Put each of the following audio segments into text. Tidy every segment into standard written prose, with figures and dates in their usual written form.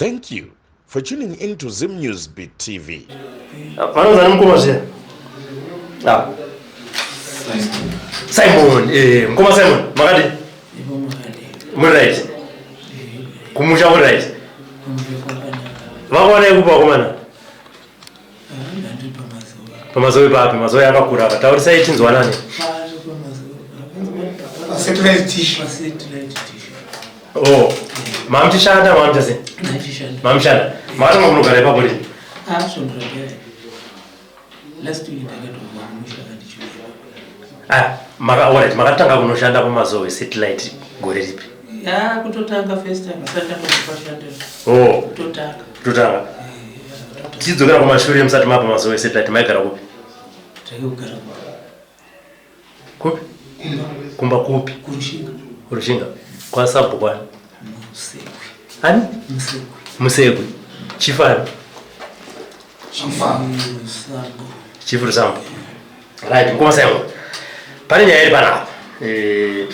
Thank you for tuning in to Zim News Beat TV. Vanonzani mukoma zviya? Ah. Simon, eh, mukoma Simon, makadi? Muri right. Kumusha muri right. Vakaona ikupa vakomana? Pamazowe papi? Mazowe akakura apa. Taurisai tinzwanane. Oh, mamuchishanda mamuchase? Mamushanda. Makatanga kunogara ipapo rini? Ah, maka alright, makatanga kunoshanda pamazowe satellite gore ripi? Ya, kutotanga first time, asati ndakazopashanda. Oh. Kutotanga. Kutotanga. Tichidzokera kumashure musati mapa mazowe satellite maigara kupi? Taigara kupi? Kumba kupi? Kurushinga. Kurushinga. Kwa sabhuku ani? Musekwi. Ani? Musekwi. Musekwi. Chief ani? Chief Rusambo. Chief Rusambo. Right, mukoma Simon. Pane nyaya iri panapa. Eh,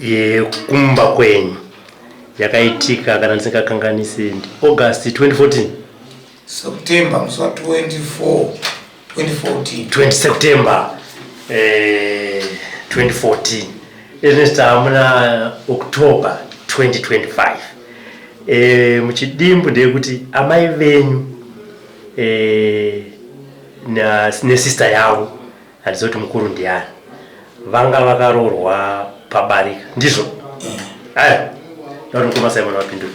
yekumba kwenyu yakaitika kana ndisingakanganisi ndi August 2014. September musi wa 24 2014. 20 September eh, 2014 izvi tamuna October 2025. Eh, muchidimbu ndeyekuti amai venyu eh, nesista yavo handizivi kuti mukuru ndiani vanga vakaroorwa pabarika ndizvo aya ndakuti mukoma Simon vapindure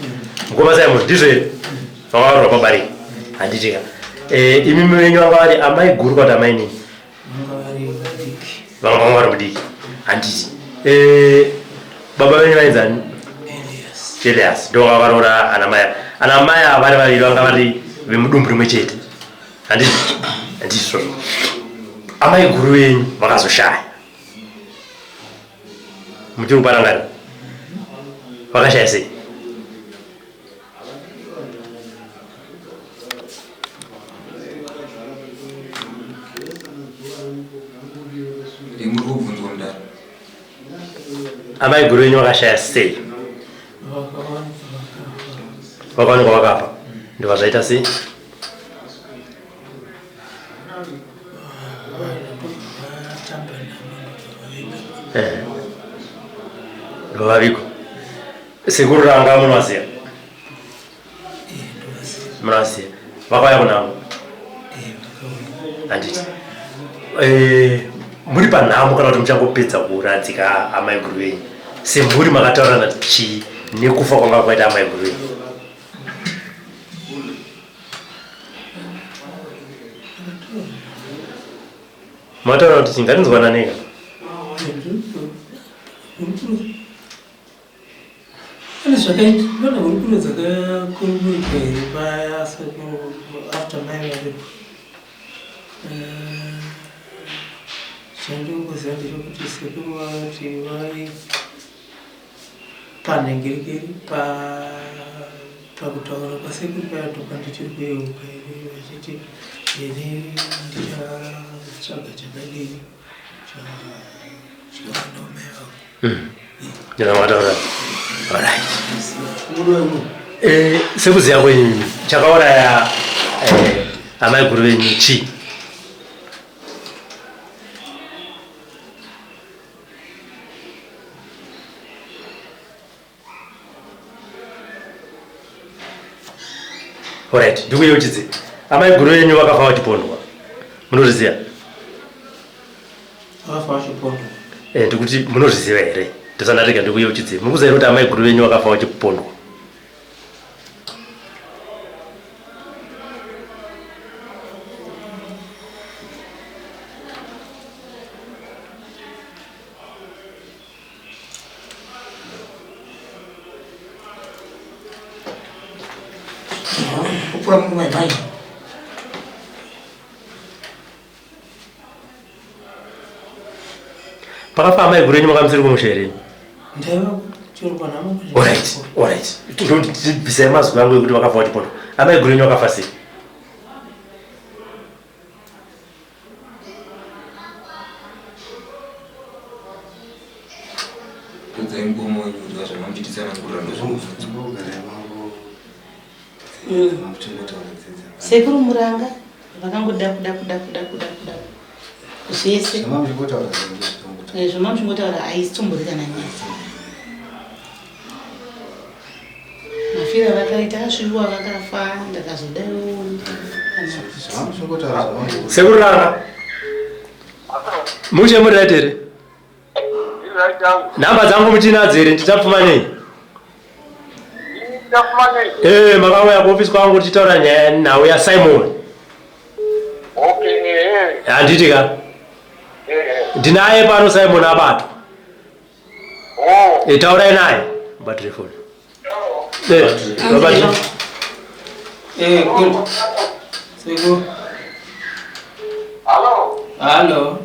mukoma Simon ndizvo here vanga vakaroorwa pabarika handitika eh, imimi venyu vanga vari amai guru kwati amai nini Vanga vari vadiki. Vanga vari mudiki handiti eh, baba venyu vainzani? Elias. Elias ndo vanga vakaroora ana mai ana mai ava vari vaviri vanga vari vemudumbu rimwe chete handiti handizvo amai guru venyu vakazoshaya muchiri kuparangana vakashaya sei? Amai guru venyu vakashaya sei? Vakawanikwa vakafa. Ndobva zvaita sei? Eh. Ndovaviko. Sekuru ranga munovaziva? Munovaziva. Vakauya kunhamo? Handiti. Eh, muri panhamo kana kuti muchangopedza kuradzika amaiguru venyu? Semhuri makataurana chii nekufa kwanga kwaita amaiguru venyu? Mataura kuti tingatinzwananeka. Pane zvakaita pane hurukuro dzakakurukurika here paya sekuru after mai varipo. Eh, Chandingoziva ndechekuti sekuru vakati vai panhengirikiri pa pakutaura kwasekuru paya ndopandichiri kuyeuka here vachiti ini ndichatsvaga chakadini chakaona mai vangu. Ndinamataura. Alright. Eh, sekuziva kwenyu chakauraya eh, amai guru venyu chii? Alright, ndikuyeuchidze. Amai guru venyu vakafa vachipondwa. Munozviziva? Vakafa vachipondwa. Eh, ndikuti munozviziva here? Ndosana rega ndikuyeuchidze. Muri kuziva here kuti amai guru venyu vakafa vachipondwa? Kupura munhu mai mai. Pakafa amai guru yenyu makamusiri kumusha here? Ndaiva chero panhamo. Alright, alright. Tibvisai mazwi angu ekuti vakafa vachipondwa. Amai guru yenyu vakafa sei? Udzai mukomo wenyu kuti zvamamuchititsanangurira ndozvimubvunzo. Sekuru Muranga vakangoda kuda kuda kuda kuda kuda zvese zvamamuchingotaura haisitombori kana nyaya. Mafiro avakaita asviwa vakafa ndakazodaiwo. Sekuru Ranga mushe muri right here? Nhamba dzangu muchinadzo here? Ndichapfuma nei? Eh, makauya kuofisi kwangu tichitaura nyaya nhau yaSimon. Handiti ka? Ndinaye pano Simon abatwa. Eh, taurai naye. Battery phone. Eh, babati. Eh, good. Sekuru. Hello. Hello.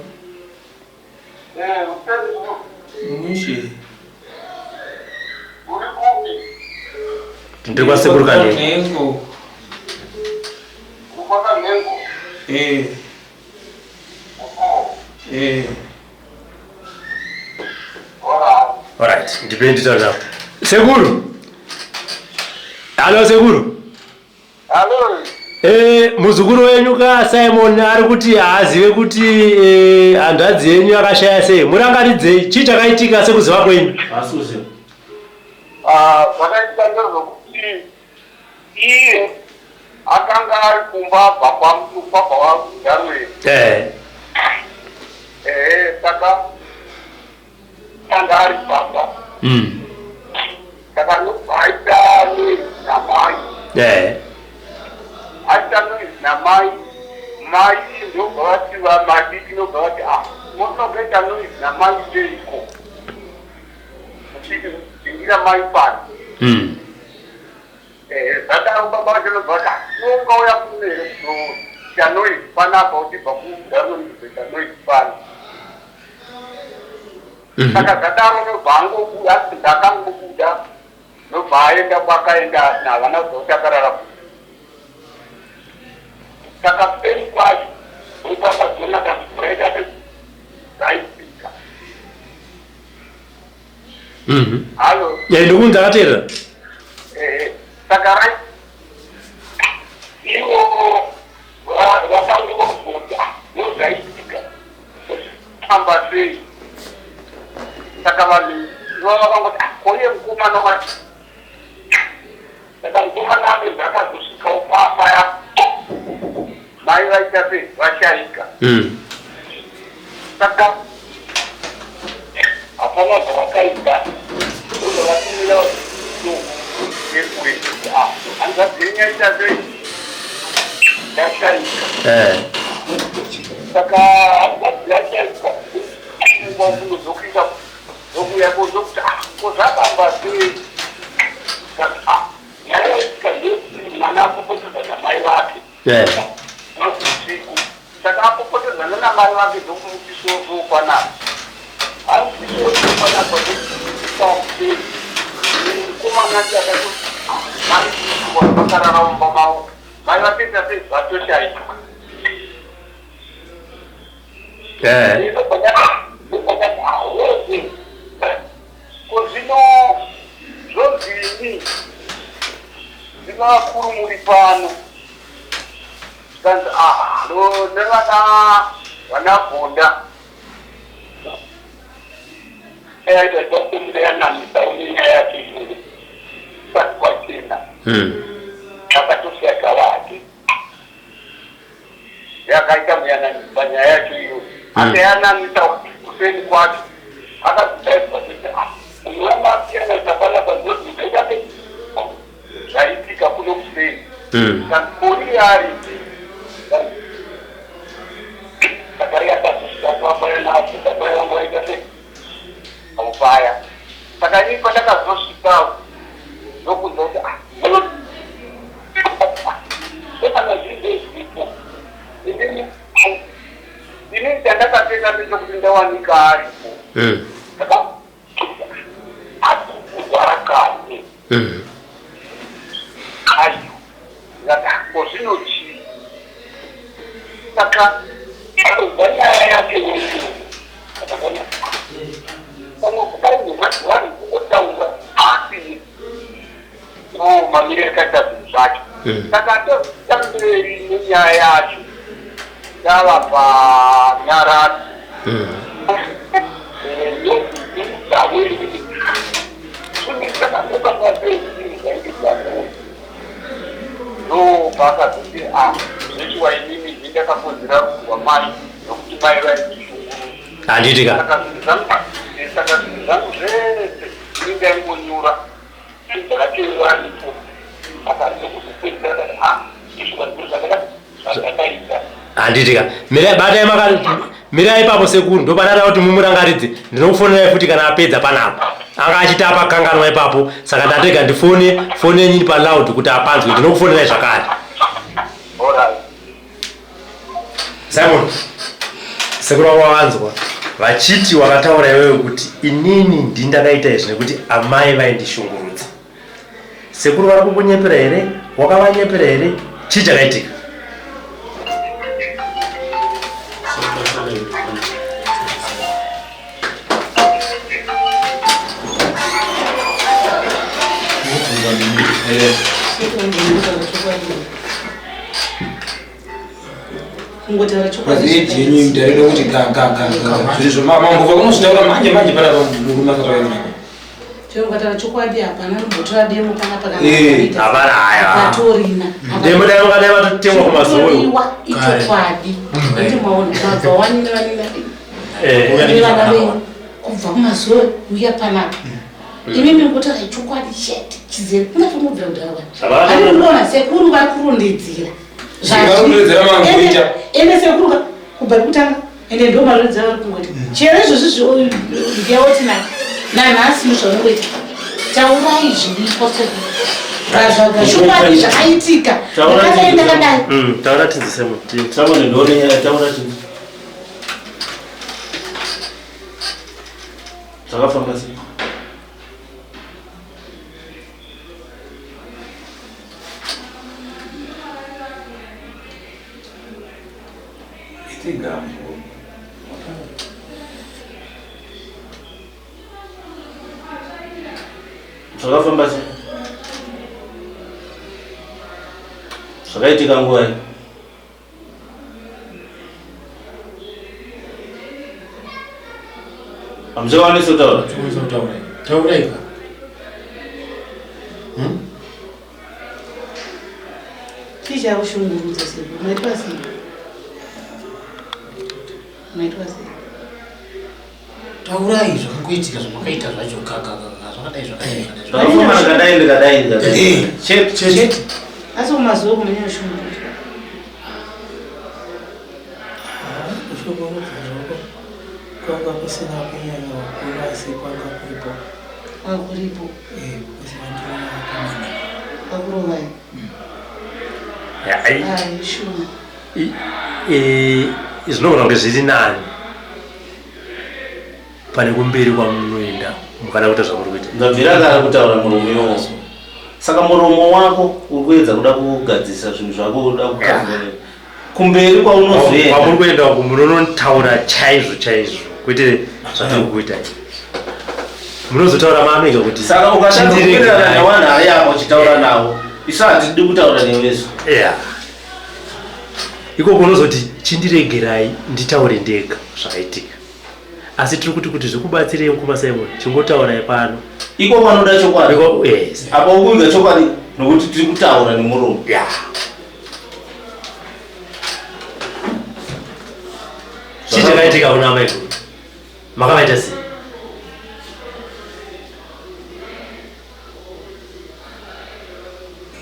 Eh, useni Mushe. uri kupi? Ndiri kwasekuru Kanengo. Kanengo. Uri kwaKanengo? Eh. Oh. Eh. Alright. Alright, ndipei nditaure navo. Sekuru. Hello sekuru. Hello. Eh, muzukuru wenyu ka Simon ari kuti haazive kuti eh, hanzvadzi yenyu yakashaya sei. Murangaridzei chii chakaitika sekuziva kwenyu? Ah, zvakaitika ndezvokuti iye akanga ari kumba abva kwaMutukwa kwaVaGarwe. Eh. Ehe, saka anga ari baba. Saka ndobva aita noise namai. Eh. Aita noise namai, mai ndobva vati vamadiki ndobva vati ah, munogaita noise namai seiko? Muchidzingira mai pano. Ehe, zvadaro baba vacho ndobva vati ah, iwe ungauya kuno here kuzoita noise panapa uchibva kuGarwe kuzoita noise pano. Saka zvadaro ndobva angobuda, asi ndakangobuda ndobva aenda kwakaenda asina havana kuziva kuti akarara kupi. Saka kuseri kwacho ndokwakazoona dambudziko raita sezvaitika. Hallo. Eh, ndokunzi akateerera. Ehe, saka rai ivo vakangobuda ndozvaitika famba sei. Saka vanhu ivava vakangoti ah, koiye mukomana wacho. Saka mukomana anenge akazosvikawo papa mai vaita sei vashaika. Saka hapana zvavakaita, ndozvavatumira yekure kuti ah, hanzvadzi yenyu yaita sei yashaika. Eh. Saka hanzvadzi yashaika ndokuita ndokuuya ndokuti ah, ko zvafamba sei? Saka ah, nyaya yaitika ndeyekuti mwana apopotedza namai vake Eh. usiku. Saka apopotedzana namai vake ndokumuti soso panapa. Hanzi soso panapa ndokuti mukomana akati mai vakarara mumba mavo mai vatoita sei vatoshaika. Eh. Ko zvino zvozvini zvino vakuru muri pano zvikanzi ah ndo nevana vana Gonda yaita yanamisa nenyaya yacho iyoyo isati kwachena akatoshaika vake yakaita muyananisa nyaya yacho iyoyo akayananisa kuseni kwacho akazitaiswa kuti ah munhu wamasiyananisa panapa ndozvinoita zvaitika kuno kuseni. Kanzi kori aripi saka yakazosvika pamba napo saka yangu aita sei paya. Saka ini pandakazosvikawo ndokunzwa kuti ah kana zvive zvipo inini chandakatenda ndechekuti ndawanika aripo. Saka asi kurwara kare ayo ndikati ah, ko zvino chii? Saka akabva nyaya yake yese akaona pamwe kupaine vanhu kungotaura asi no mamire akaita zvinhu zvacho. Saka toita mberi nenyaya yacho tava panyaradzo. Ndopaakazoti a zvechiwa inini ndindakakonzera rufu rwamai nokuti mai vaindishungurudza. Handiti ka? Saka zvinhu zvangu saka zvinhu zvangu zvese ini ndaingonyura ndakatevera aripo akazokuzopedzera kati a izvo ndizvo zvandakaita. Handiti ka? Mirai, batai maka, mirai ipapo sekuru, ndopadada kuti mumurangaridze. Ndinokufonerai futi kana apedza panapa. Anga achiti apakanganwa ipapo, saka ndatega ndifone fone yenyu paloud kuti apanzwe. Ndinokufonerai zvakare. Alright. Simon, sekuru vako vavanzwa vachiti wakataura iwewe kuti inini ndindakaita izvi nekuti amai vaindishungurudza. Sekuru vari kukunyepera here? Wakavanyepera here? Chii chakaitika? Kungotaura chokwadi. Eji yenyu ndarida kuti ga ga ga ga zvirizvo mambobva kunozvitaura manje manje pana murume asati auya. Chero ukataura chokwadi, hapana nombotora demo panapa kana Hapana, haya. Hapatorina. Demo dai vakadai vatotemwa kumazuva. Toriwa ichokwadi. Kuti maona mabva wanina vanina nevana venyu kubva kumazuva uya panapa, imimi ngotaura chokwadi chete chizere, kungatongobvira kudhara. Vanhu sekuru vari kurondedzera. Varikurodedzera mangoita. Ende sekuru kubva kutanga, ende ndo marondedzera vari kungoita chero izvozvi ndiyawoti nanhasi ndozvaunongoita. Taurai zviripo sekuru, chokwadi zvakaitika, ndakadai ndakadai. Taura tinzi, Simon. Simon, ndione nyaya, taura tinzi. Zvakafamba sei? Itigambo. Zvakafamba sei? Zvakaitika nguva iyi? Hamuchakwanisi kutaura? Chikwanisa kutaura. Taurai ka. Chii chakushungurudza sekuru? Maitwa sei? Maitwa sei? Taurai zvakangoitika, zvamakaita zvacho gagagaga, zvakadai zvakadai zvakadai. Zvakafamba ndikadai ndikadai ndikadai chete. Chete. Asi kumazuva kumanyanya kushungurudzwa? Kushungurudzwa zvako kwanga kusina kunyanya kukuru, asi kwanga kuripo. Kwakuripo. Because vandiona vakomana. Kwakurovai? Ai. Ai, shuma. Zvinogona kunge zviri nani pane kumberi kwamunoenda mukada kuita zvamuri kuita. Ndabvira kare kutaura muromo iwowo. Saka muromo wako uri kuedza kuda kugadzirisa zvinhu zvako, kuda kukavhura kumberi kwaunozoenda. Kwamuri kuenda uku munonotaura chaizvo chaizvo, kwete zvatiri kuita izvi. Munozotaura maanoita kuti Saka ukatadza chindiregerai. kuwirirana nevanhu ari apa uchitaura navo, isu hatidi kutaura newesu. Yeah. Ikoko unozoti chindiregerai nditaure ndega zvakaitika, asi tiri kuti zvikubatsirei mukoma Simon, chingotaurai pano. Iko vanoda chokwadi. Yes. Apa ukuiga chokwadi nokuti tiri kutaura nemuromo. Yeah. Chii chakaitika kuna amai guru? Makavaita sei?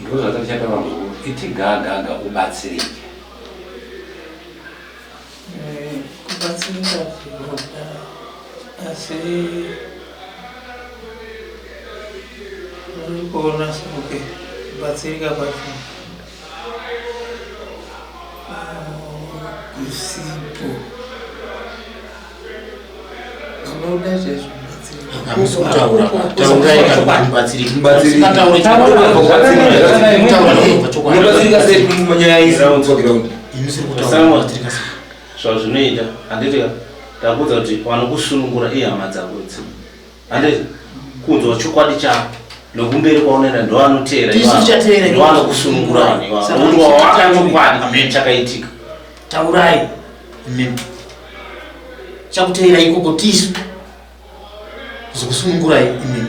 Ndozvatatichataura kuti iti gagaga ubatsirike. Kubatsirika zvinoda, asi uri kuona sekuti kubatsirika kwacho kusipo. Zvinoda chaizvo kubatsirika. Hamusi kutaura. Taurai kana mubatsirike. Mubatsirike. Usingataure chokwadi. Unobatsirika sei munyaya isi mutsvagira? Imi siri kutaura. Simon. Mubatsirika sei? Zvazvinoita, handiti ka? Ndakuudza kuti vanokusunungura ihama dzako idzi, handiti? Kunzwa chokwadi chako. Nokumberi kwaunoenda ndoanoteera Tisu tichateera ndo anokusunungura vanhu ivavo. Saka Nokuti tisu wawaka tichateera. chokwadi chakaitika. Taurai imimi. Chakuteera ikoko tisu kuzokusunungurai imimi.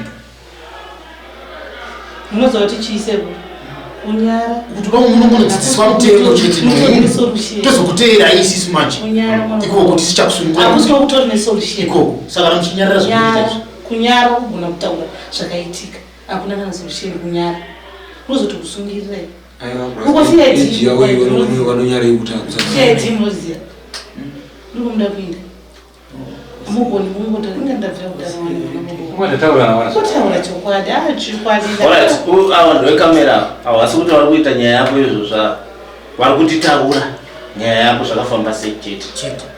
Munoziva kuti chiisepo kunyara. Kuti pamwe munongonodzidziswa mutemo chete Mutori nesolution. tozokuteerai isisu manje Kunyara muno- ikoko tisu chakusunungurai Hakusi kutori nesolution. ikoko saka kana muchinyarara zvinoita Kunyara, izvi. kunyara kugona kutaura zvakaitika. Hakuna kana solution kunyara. Unozoti kusungirirai. Uko CID. Vanonyara kutadza. CID munoziva. Ndiko muda kuenda. Mugoni mungoto inga ndabvira Kungotataura nawana. kutaura chokwadi. Ah, chokwadi. Alright, ava vanhu vekamera havasi kuti vari kuita nyaya yako izvo zva vari kutitaura nyaya yako zvakafamba sei chete.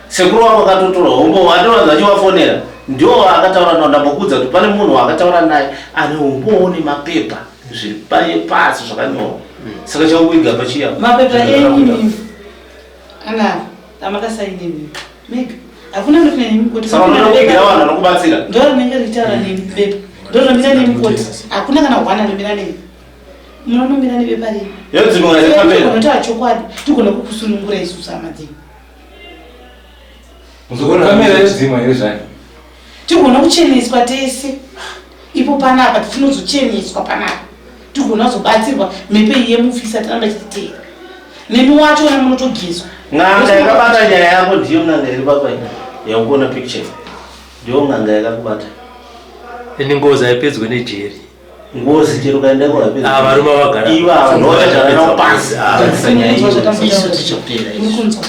Sekuru wako akatotorwa umbo atoranza achivafonera ndiwo akataura nawo ndambokuudza kuti pane munhu waakataura naye ane umbowo nemapepa zviri pasi zvakanyorwa. Saka chakuiga pachiya. Mapepa enyu imimi. Ana amakasaini imimi. Mega. Hakuna ndofuna nemi koti. Saka unoda kuigira vanhu vanokubatsira. Ndo rinenge richitaura nemi bepa. Ndo rinomira nemi koti. Hakuna kana hwana rinomira nemi. Munonomira nebepa renyu. Yodzimwa yekamera. Tinotaura chokwadi tigona kukusunungura isusu hama dzenyu. Muzukuru kamera yodzimwa here zvayo? Tigona kucheneswa tese. Ipo panapa tinozocheneswa panapa. Tigona kuzobatsirwa mhepo iyi yemufisa tiramba tichiteera. Nemi wacho ona munotogezwa. N'anga yakabata nyaya yako ndiyo n'anga iri papa iyi yakuona picture. Ndiyo n'anga yakakubata. Ende ngozi haipedzwe nejeri. Ngozi chero ukaenda kuhapedzi. Ah, varume vagara. Ivava ndovachagara navo pasi. Tarisa nyaya iyi. Murikunzwa.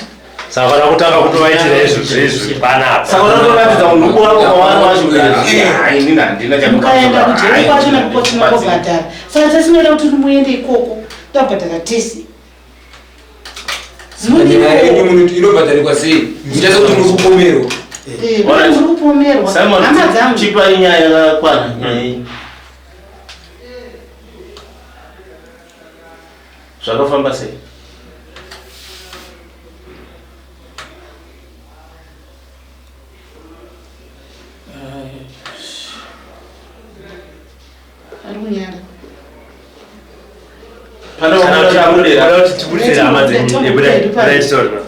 Saka vana kutanga kutovaitira izvo zvezvo panapa. Saka unotoratidza munhu wako wawana wacho kuti "Ah, inini handina Mukaenda kujeri kwacho chakubatsira." nakuko tinongobhadhara. Saka tasinoda kuti muende ikoko tabhadhara tese. Nyaya yenyu munoti inobhadharikwa sei? Muchaza kuti muri kupomerwa. Eh, muri kupomerwa. Simon, Hama dzangu. chipai nyaya yakakwana nyaya iyi. Zvakafamba sei? Ari kunyara. Pane vanoda kuti Kana kuti tibudire hama dzenyu. Budai, budai titaure.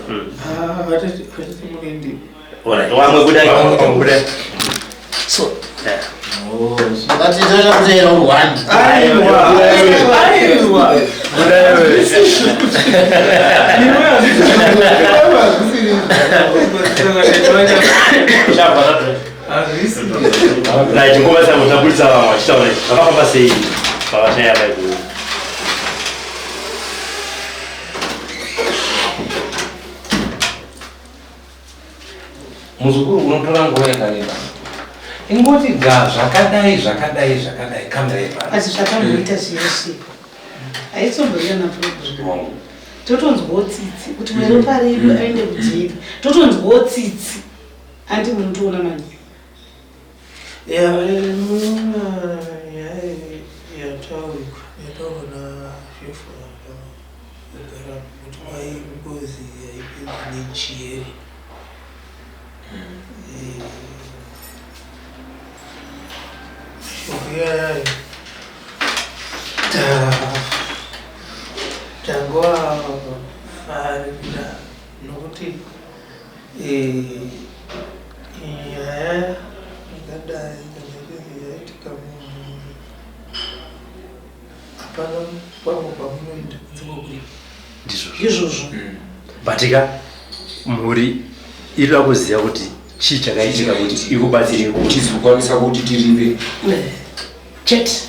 Alright, wamwe budai. Wamwe budai. So, Saka tichakuteera uri one. Aiwa, aiwa. Right, nguva dzangu tabudisa vamwe vachitaura izvi. Zvakafamba sei pavashaya vaiguru? Muzukuru unotora nguva yakareba. Ingoti ga zvakadai zvakadai zvakadai kamera yepano. Asi zvakamboita zveshe. Haisomborina problem. Totonzwawo tsitsi kuti weropa redu aende kujeri. Totonzwawo tsitsi. Handi munotoona manje. Ya, munoona nyaya yataurwa yataurwa nashefu agara kuti kwai ngozi haipedzi nejeri. Mashoko iyayayo tangoafarira nokuti nyaya yakadai kana ichinzi yaitika mumhuri hapana kwamwe kwamunoenda kunze kwekuripa. Ndizvozvo. Izvozvo. But ka mhuri inoda kuziva kuti chii chakaitika kuti ikubatsire Tizokwanisa kuti tiripe. Chete.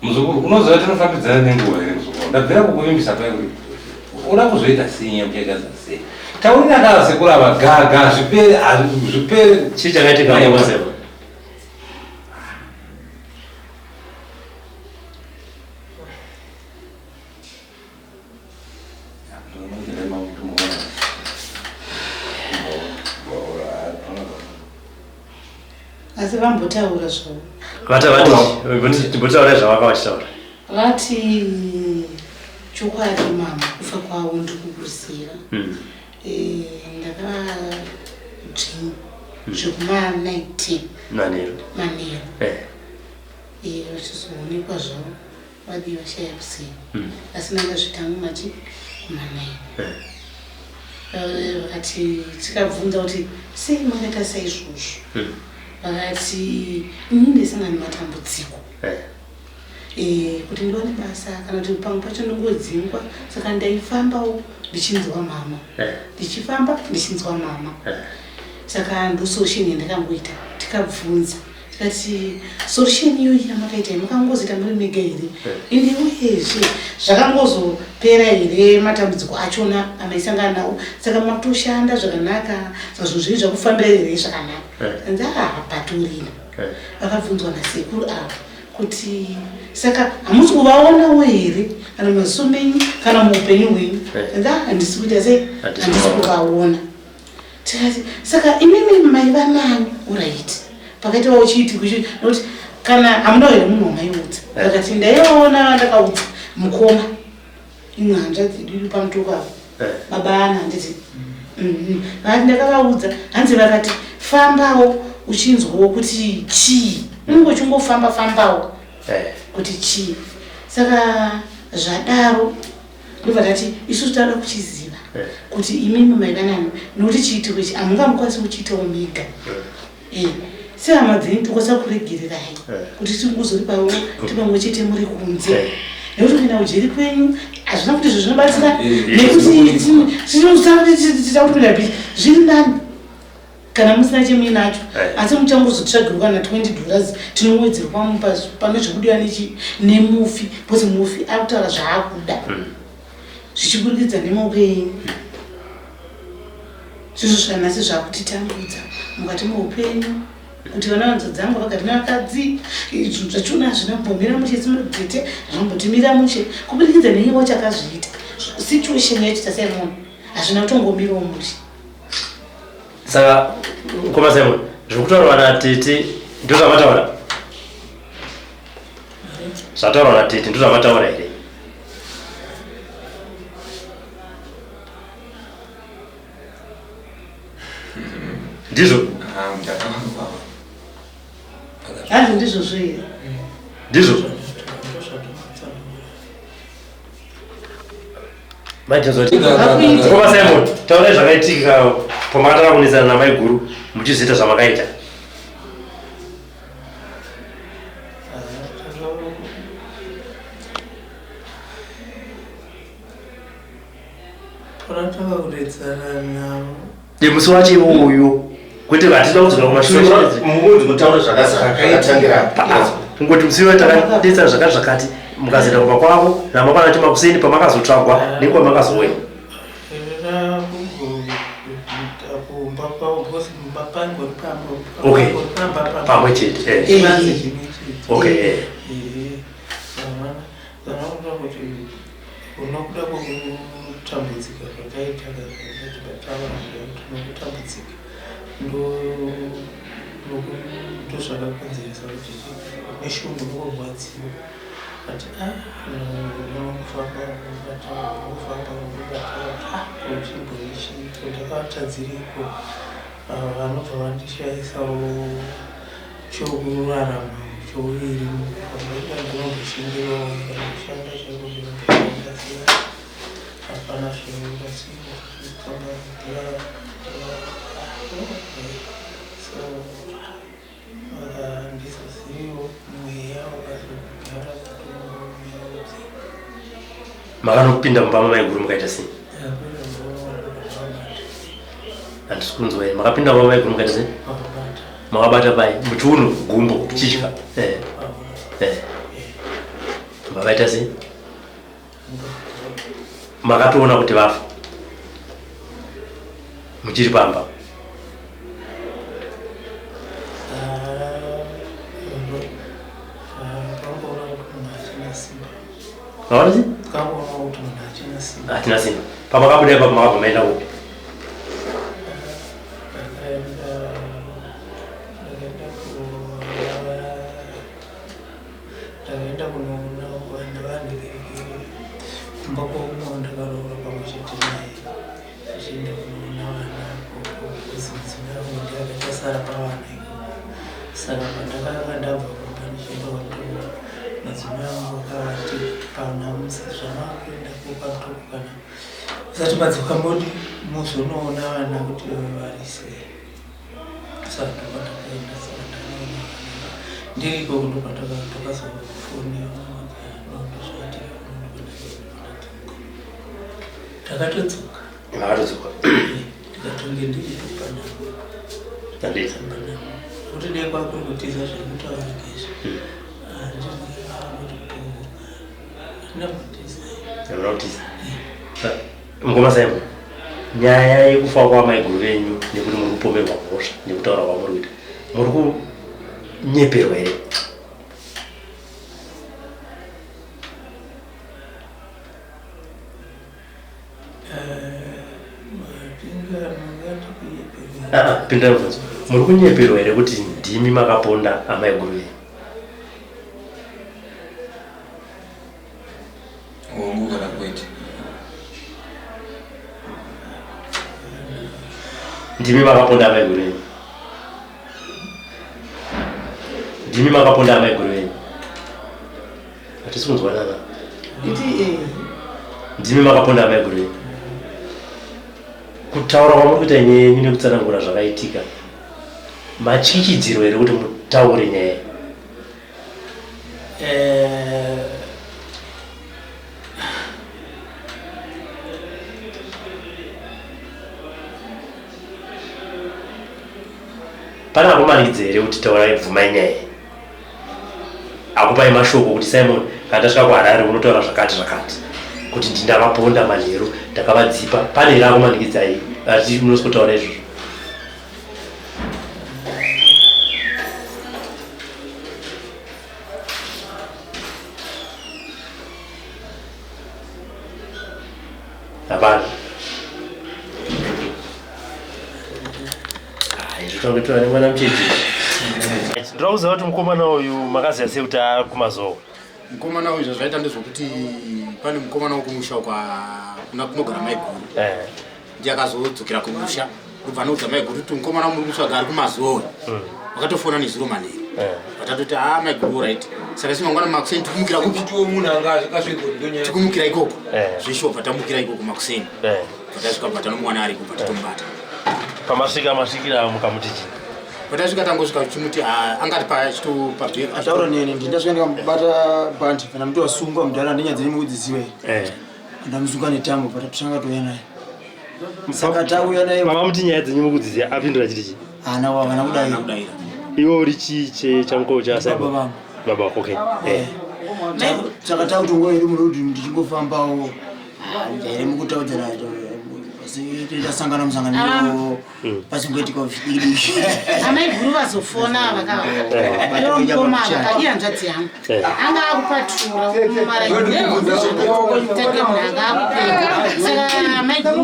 Muzukuru unoziva tinofambidzana nenguva here muzukuru? Ndabvira kukuvimbisa pai kuti uda kuzoita sei nyaya muchaigadza sei? Taurira kana sekuru ava ga ga zvipere zvipere. Chii chakaitika Mozema? Asi vambotaura zvavo. Vati vati timbotaura zvavanga vachitaura. Vati chokwadi mama kufa kwavo ndikukuziva. Eh, ndakavadzvinya zvekuma 19 Manheru. Manheru. Eh. Eh, vachizoonekwa zvavo vadii vashaya kuseni. Asi ndangazvita mumachi kuma 9. Eh. Eh, vakati tikabvunza kuti sei makaita saizvozvo. Vakati ini ndaisangana nematambudziko. Eh. Eh, kuti ndiwane basa kana kuti pamwe pacho ndingodzingwa saka ndaifambawo ndichinzwa mama. Eh. Ndichifamba ndichinzwa mama. Eh. Saka ndosolution yandakangoita tikabvunza tikati solution iyoyi yamakaita iyi makangozoita muri mega here ende uyezve zvakangozopera here matambudziko achona amaisangana nawo saka matoshanda zvakanaka saka zvinhu zvenyu zvakufambira here zvakanaka anzi hapatorina. Vakabvunzwa nasekuru ava kuti saka hamusi kuvaonawo here kana maziso menyu kana muupenyu hwenyu. Anzi handisi kuita sei handisi kuvaona. Tikati saka imimi maiva nani uraiti pakaitawo chiitiko icho nekuti kana hamunawo here munhu wamaiudza. Vakati ndaivaona ndakaudza mukoma imwe hanzvadzi yedu iri pamutoko apo baba ana handiti. Vakati ndakavaudza hanzi vakati fambawo uchinzwawo kuti chii unenge uchingofamba fambawo kuti chii. Saka zvadaro ndobva tati isusu tada kuchiziva kuti imimi maiva nani nekuti chiitiko ichi hamungamukwanisi kuchiitawo mega. Sehama dzenyu tokwanisa kuregererai kuti tingozori pavo tipamwe chete muri kunze. Nekuti kuenda kujeri kwenyu hazvina kuti izvo zvinobatsira nekuti tinoda kupinda bhizi zviri nani kana musina chemuinacho asi muchangozotsvagirwa kana $20 tinowedzerwa pane zvekudiwa nemufi because mufi ari kutaura zvaakuda zvichiburikidza nemaoko enyu. Zvizvo zvanhasi zvakutitambudza mukati meupenyu kuti vana vanzo dzangu vakati nevakadzi zvinhu zvachona hazvina kumbomira mushe simubvete hazvina mushe kuburikidza nenyewa chakazviita situation yacho taSimon hazvina kutongomirawo mushe. Saka mukoma Simon zviri kutaurwa natete ndozvamataura zvataurwa natete ndozvamataura here? Ndizvo? Hanzi ndizvozvo here? Ndizvo? Mukoma Simon, taurai zvakaitika pamakatanga kunetsana namaiguru muchizoita zvamakaita. Panatanga kunetsana navo. Musi wacho iwoyo kwete hatida kudzoka kumashure. Munzi kutaura zvakatangira. Kungoti musi iwoyo takadetsana zvakati zvakati mukazoenda kumba kwavo ramangwana acho makuseni pamakazotsvagwa nenguva makazouya. Okay. Pamwe chete. Okay. Unokuda kwekutambudzika zvataita kuti tinokutambudzika ndozvakakonzeresa kuti neshungu nokurwadziwa but unofamba unobata unofamba unobata kuchimboichi ndakavatadziriko vanobva vandishaisawo chokurarama chouviri pamaita ndinomboshingirowo kana kushanda chaiko ndinomboshanda siya hapana zvinobatsira kufamba so handizoziviwo mweya wakazogara kutoudzi. Makanopinda mumba mamaiguru mukaita sei? Handisi kunzwa here? Makapinda mumba mamaiguru mukaita sei? Makabata pai? Muchiuno gumbo chitya. Eh. Eh. Makaita sei? Makatoona kuti vafa muchiri pamba. Hatina simba. Pamakabuda ipapo makabva maenda kupi? Ndakaenda ndakaenda kunoona vana vanhu kumba kwaumwe wandakaroora pamwe chete naye ndichienda kunoona vana kuzi mudzimai wangu ndiye akachasara pavana ikoko. Saka pandakanga ndabva kumba ndichienda kwamutoko madzimai angu akavati pana zvamakuenda kwamutoko kana usati madzoka modi muzonoona vana kuti vari sei. Saka ndopandakaenda saka ndanoona vana ndiri ikoko ndopandakazofonera ndozvaitika ndakatodzoka. Makatodzoka. Ndikatonge ndiripo panhamo. Handiti. Panhamo. Kuti dai kwakuri kutiza zvekutaurika izvi. Handina kutiza. Hamuna kutiza. Mukoma Simon, nyaya yekufa kwamaiguru venyu nekuti muri kupomerwa mhosva nekutaura kwamuri kuita, muri kunyeperwa here? Ah, ah, pinda mubvunzo. Muri kunyeperwa here kuti ndimi makaponda amaiguru venyu? Hongu kana kwete. Ndimi makaponda amaiguru venyu? Ndimi makaponda amaiguru venyu? Hatisi kunzwanana. Iti eh. Ndimi makaponda amaiguru venyu? Kutaura kwamuri kuita nyaya yenyu nekutsanangura zvakaitika, matyikidzirwa here kuti mutaure nyaya iyi? Eh, Pane akumanikidza here kuti taurai bvumai nyaya iyi? Akupai mashoko kuti Simon kana tasvika kuHarare unotaura zvakati zvakati kuti ndindavaponda manheru ndakavadzipa. Pane here akumanikidzai ati munosikotaura izvozvo? Hapana. Ah, izvo tonge tova nemwana mucheche. Ndinoda kuziva kuti mukomana uyu makaziva sei kuti ari kumazowe? Mukomana uyu zvazvaita ndezvokuti pane mukomana wekumusha kuna kunogara maiguru. Eh. Ndiye akazodzokera kumusha ndobva anoudza maiguru kuti mukomana muri kutsvaga ari kumazowe. Vakatofona nezuro manheru. Vatatoti ah maiguru right. Saka isu mangwana makuseni tikumukira kupi? Munhu anga akasvika kuti ndonyaya. Tikumukira ikoko. Zveshuwa bva tamukira ikoko makuseni. Bva tasvika bva tanomuwana ariko bva tatombata. Pamasvika masvikira mukamuti chii? Patasvika tangosvika tichimuti ah, angati pachito Ataura neni ndindasvika ndikamubata bhandi kana muti wasungwa mudhara ndinyadzi nemukudziziwa Eh. Ndamusunga netambo patatanga touya naye. Saka tauya naye. Mama muti nyaya dzenyu mukudziziva apindura chiti chii? Hana wa havana kudaira. Iwe uri chii che chamukoo cha Simon? Baba vangu. Baba wako okay. Eh. Saka takutongo hedu muroad ndichingofambawo. Here mukutaudzana asi tasangana musangano pasingoitika zvidiki. Amai guru vazofona vakava. Ivo mukoma vakadi hanzvadzi yangu. Anga akupatura mumaraitake munhu anga akupenga. Saka amai guru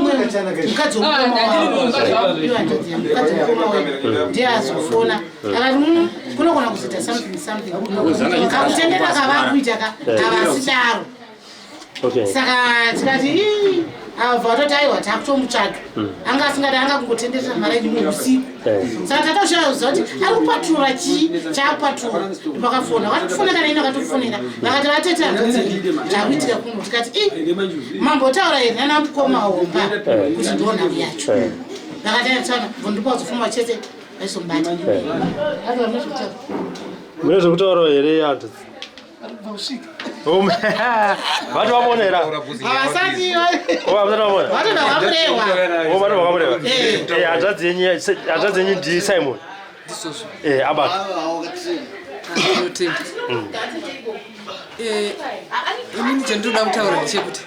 mukadzi womukoma wavo. Ivo hanzvadzi yangu mukadzi womukoma wedu ndiye azofona. Akati kunogona kuzoita something something. Kakutendera kavakuita ka havasidaro. Okay. Saka tikati ii abva vatoti aiwa takutomutsvaga. Anga asingadi anga kungotenderera maraini muusiku. Saka tatoshaya kuziva kuti ari kupatura chii chaakupatura. Ndopakafona vakatifonera kana ini vakatofonera vakati vatete hanzvadzi zvakuitika kuno tikati ii mambotaura here nana mukoma homba kuti ndiwo nhau yacho. Vakati aitaura ndopazofuma chete vaizombata. Aiwa mune zvekutaura. Mune zvekutaura here hanzvadzi? Vati vamona here? Havasati Oh, havasati vamona. vatoda vamurewa. Oh, vati vakamurewa. Eh. Eh, hanzvadzi yenyu hanzvadzi yenyu ndi Simon. Ndizvozvo. Eh, abata. Ndinotenda. Eh, inini chandinoda kutaura ndechekuti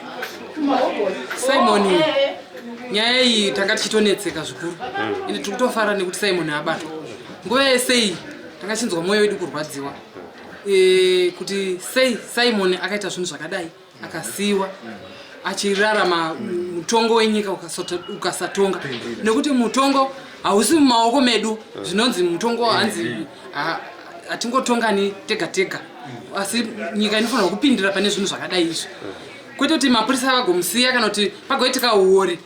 Simon nyaya iyi tanga tichitonetseka zvikuru. Ende tiri kutofara nekuti Simon abatwa. Nguva yese iyi tanga tichinzwa mwoyo wedu kurwadziwa. Kuti sei Simon akaita zvinhu zvakadai akasiiwa achirarama mutongo wenyika ukasatonga nekuti mutongo Hausi mumaoko medu. Zvinonzi mutongo hanzi hatingotongani tega tega, asi nyika inofanirwa kupindira pane zvinhu zvakadai izvi, kwete kuti mapurisa vagomusiya kana kuti pagoitika uori.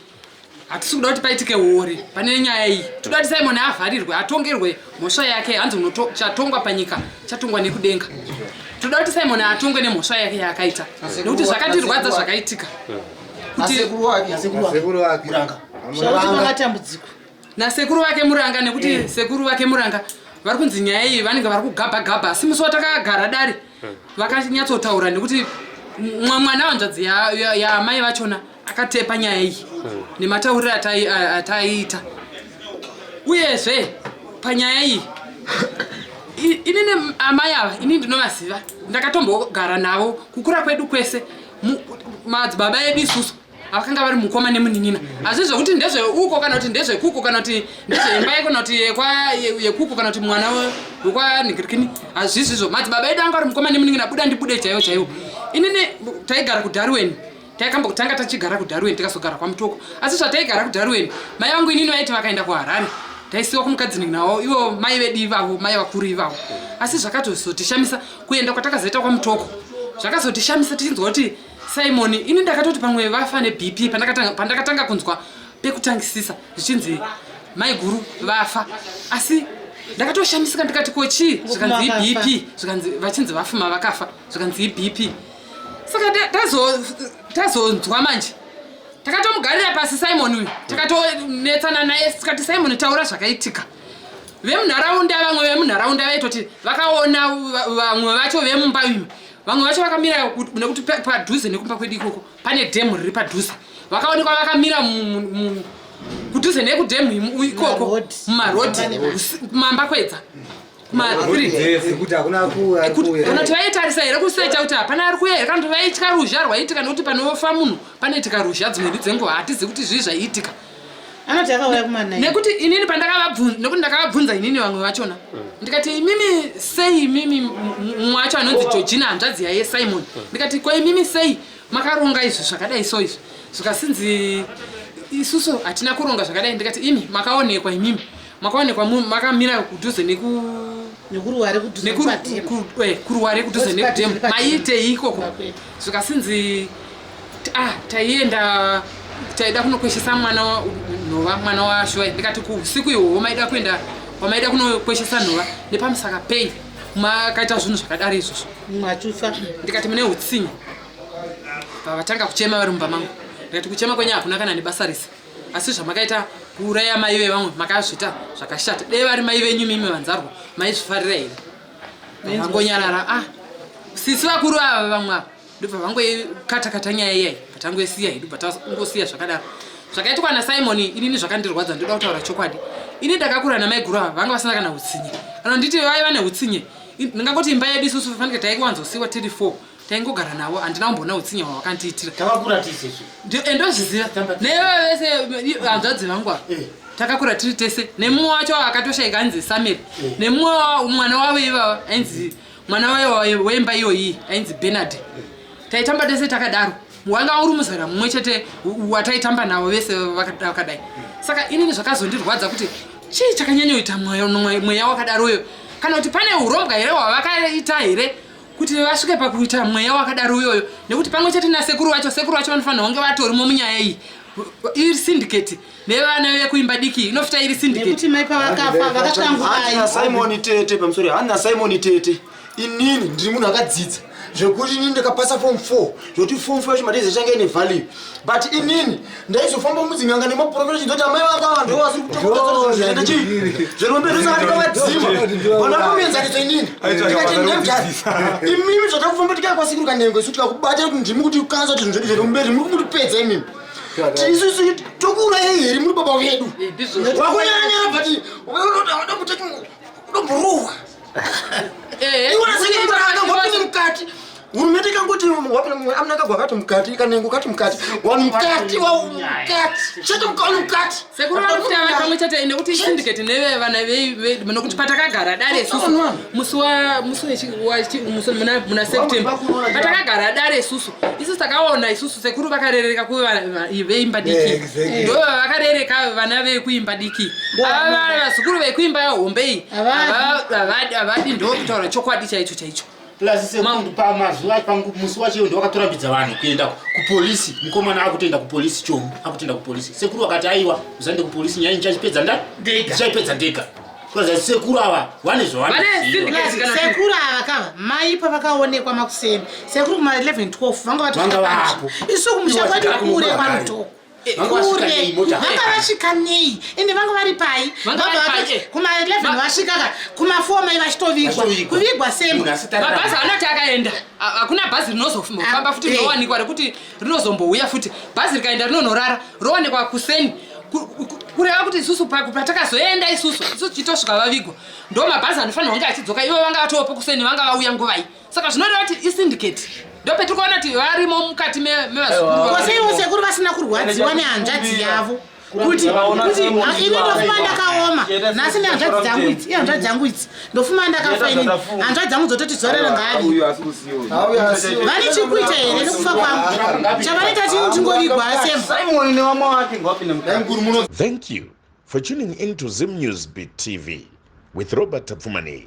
Hatisi kuda kuti paitike uori pane nyaya iyi. Toda kuti Simon avharirwe, atongerwe mhosva yake. Hanzi chatongwa panyika chatongwa nekudenga. Toda kuti Simon atongwe nemhosva yake yaakaita, nekuti zvakatirwadza zvakaitika. Nasekuru wake. Nasekuru wake. Muranga. Makatambudziko. Nasekuru vake Muranga, nekuti sekuru vake Muranga vari kunzi nyaya iyi vanenge vari kugabha gabha, asi musi watakagara dare vakanyatsotaura, nekuti mwana wanzvadzi yaamai vachona akatepa nyaya iyi nematauriro ataiita. Uyezve panyaya iyi, inini amai ava inini ndinovaziva, ndakatombogara navo kukura kwedu kwese. Madzibaba edu isusu vakanga vari mukoma nemunin'ina. Asi zvekuti ndezveuko kana kuti ndezvekuko kana kuti ndezveimba yeko kana kuti yekuko kana kuti mwana wekwanhingirikini, hazvizvizvo. Madzibaba edu anga vari mukoma nemunin'ina, buda ndibude chaiwo chaiwo. Inini taigara kuDarwen, taikambotanga tachigara kuDarwen, tikazogara kwaMutoko. Asi zvataigara kuDarwen, mai vangu inini vaiti vakaenda kuHarare taisiwa kumukadzi nawo, ivo mai vedu ivavo, mai vakuru ivavo. Asi zvakatozotishamisa kuenda kwatakazoita kwaMutoko, zvakazotishamisa tichinzwa kuti Simon, ini ndakatoti pamwe vafa neBP pandakatanga kunzwa pekutangisisa zvichinzi mai guru vafa. Asi ndakatoshamisika, ndikati ko chii? Zvikanzi iBP, zvikanzi vachinzi vafuma vakafa, zvikanzi iBP. Saka tazonzwa manje, takatomugarira pasi Simon uyu, takatonetsana naye, tikati, "Simon, taura zvakaitika." Vemunharaunda, vamwe vemunharaunda vaitoti vakaona vamwe vacho vemumba imi, vamwe vacho vakamira nekuti padhuze nekumba kwedu ikoko pane dhemu riri padhuze, vakaonekwa vakamira kudhuze nekudhemu ikoko mumarodhi mamba kwedza. Kuti hakuna kuuya. Kana kuti vaitarisa here kusecha kuti hapana ari kuuya here, kana kuti vaitya ruzha rwaiitika, nekuti panofa munhu panoitika ruzha dzimweni dzenguva. Hatizivi kuti zvii zvaiitika. Anoti akauya kumanai. Nekuti inini pandakavabvunza, nekuti ndakavabvunza inini vamwe vachona, ndikati, "Imimi sei imimi?" Mumwe wacho anonzi Georgina, hanzvadzi yaye Simon, ndikati, "Ko imimi sei makaronga izvi zvakadai so izvi?" Zvikasinzi, "Isusu hatina kuronga zvakadai." Ndikati, "Imi makaonekwa, imimi makaonekwa makamira kudhuze neku Nekuruware kudhuze nepadhemu. Kuruware kudhuze Padhuze nekudhemu, nepadhemu. maiitei ikoko?" Zvikasinzi, "Ah, taienda, taida kunokweshesa mwana nhova, mwana waShuwai." Ndikati, "Kuusiku ihwohwo maida kuenda wamaida kunokweshesa nhova nepamusaka pei makaita zvinhu zvakadaro izvozvo?" Mumwe achifa. Ndikati, "Mune utsinye." Pavatanga kuchema vari mumba mangu, ndikati, "Kuchema kwenyu hakuna kana nebasa rese, asi zvamakaita kuuraya mai vevamwe makazviita zvakashata. Dei vari mai venyu mimi vanzarwa, maizvifarira here?" Vangonyarara. Ah, sisi vakuru ava vamwe ava ndobva vangoikatakata nyaya iyai, patangoisiya hedu, patangosiya zvakadaro. Zvakaitwa naSimon inini zvakandirwadza, ndoda kutaura chokwadi. Ini ndakakura namaiguru ava, vanga vasina kana utsinye. Kana nditi vaiva neutsinye, ndingangoti imba yedu isusu fanike taikuwanzosiwa tiri four, taingogara navo, handina kumboona utsinye hwavakandiitira. Takakura tise. Endozviziva neivo vese hanzvadzi vangu ava, takakura tiri tese, nemumwe wacho akatoshaika ainzi Samiri, nemumwe mwana wavo ivava ainzi mwana wavo weimba iyoyi ainzi Bernard. Taitamba tese takadaro, wanga uri muzera mumwe chete wataitamba navo vese vakadai. Saka inini zvakazondirwadza kuti chii chakanyanyoita mweya wakadaroyo, kana kuti pane urombwa here hwavakaita here kuti vasvike pakuita mweya wakadaro uyoyo? Nekuti pamwe chete nasekuru vacho, sekuru vacho vanofanira kunge vatorimo munyaya iyi, iri syndicate nevana vekuimba diki inofita iri syndicate. Nekuti mai pavakafa Handina vakashangukai. Simon tete, pamusoro handina Simon tete. Inini ndiri munhu akadzidza zvekuti inini ndakapasa form 4, zvekuti form 4 yacho madezi achange ine value, but inini ndaizofamba mudzinganga nemaprofita chinzoti amai vanga vanhu vasiri kutokuita chii zverombe. Ndosaka ndikavadzima vana muenzaniso. Inini ndikati, "Nemudhara, imimi zvatakufamba tikaya kwasekuru Kanengo, isu tikakubata kuti ndimi kuti kanza kuti zvinhu zvedu zveromberi muri kumutipedza imimi, isusu tokuurayai here muri baba vedu?" Wakunyanya, but udomboruwa iwona sekuru Muranga wapinde mukati. Hurumende ikangoti amnangagwa akati mukati, kanengo kati mukati, vanhu mukati, mukati, chete vanhu mukati. Sekuru vari kuti ava pamwe chete nekuti syndicate nevevana nokuti patakagara dare isusu musi wa musi wechi- musi muna September patakagara dare isusu isusu takaona isusu sekuru vakarereka kuva veimba diki. Ndo vakarereka vana vekuimba diki. Ava vazukuru vekuimba hombe iyi havadi ndo kutaura chokwadi chaicho chaicho. Plus sekuru, pamazuva musi wacho ndo wakatorambidza vanhu kuenda kupolisi. Mukomana akutoenda kupolisi, chomu akutoenda kupolisi. Sekuru akati, "Aiwa, usaende kupolisi, nyaya ndichachipedza nda ndichaipedza ndega." Kuratidza kuti sekuru ava vane zvavanoziva. Sekuru ava kava mai pavakaonekwa makuseni, sekuru kuma 11 12 vanga Vanga vapo. Isu kumusha Ivo kwedu vachigara kure kumugwagwa. kwaRutoko. Vanga vasvika Kure. nei mota? Vanga vasvika nei? Ende vanga vari pai? Vanga vari Vabva pai, vatoti kuma 11 vasvika ka, kuma 4 mai vachitovigwa. Vachitovigwa. Kuvigwa semba. Munhu asati ararama. Mabhazi anoti akaenda, hakuna bhazi rinozofamba futi rinowanikwa rekuti rinozombouya futi. Bhazi rikaenda rinonorara, rowanikwa kuseni. Kureva kuti isusu patakazoenda isusu tichitosvika vavigwa, ndo mabhazi anofanirwa kunge achidzoka. Ivo vanga vatovapo kuseni, vanga vauya nguvai? Saka zvinoreva kuti isyndicate. Ndo petiri kuona kuti varimo mukati mevazukuru. Koseiwo sekuru vasina kurwadziwa nehanzvadzi yavo kuti ini ndofuma ndakaoma nhasi nehanzvadzi dzangu idzi, ihanzvadzi dzangu idzi, ndofuma ndakafa inini, hanzvadzi dzangu dzototi zorero ngaavi. Vane chikuita here nekufa kwangu? Chavanoita chini? Tingovigwa semba. Simon nevamwe vake ngavapinde mukati. Thank you for tuning in to Zim News Beat TV with Robert Tapfumani.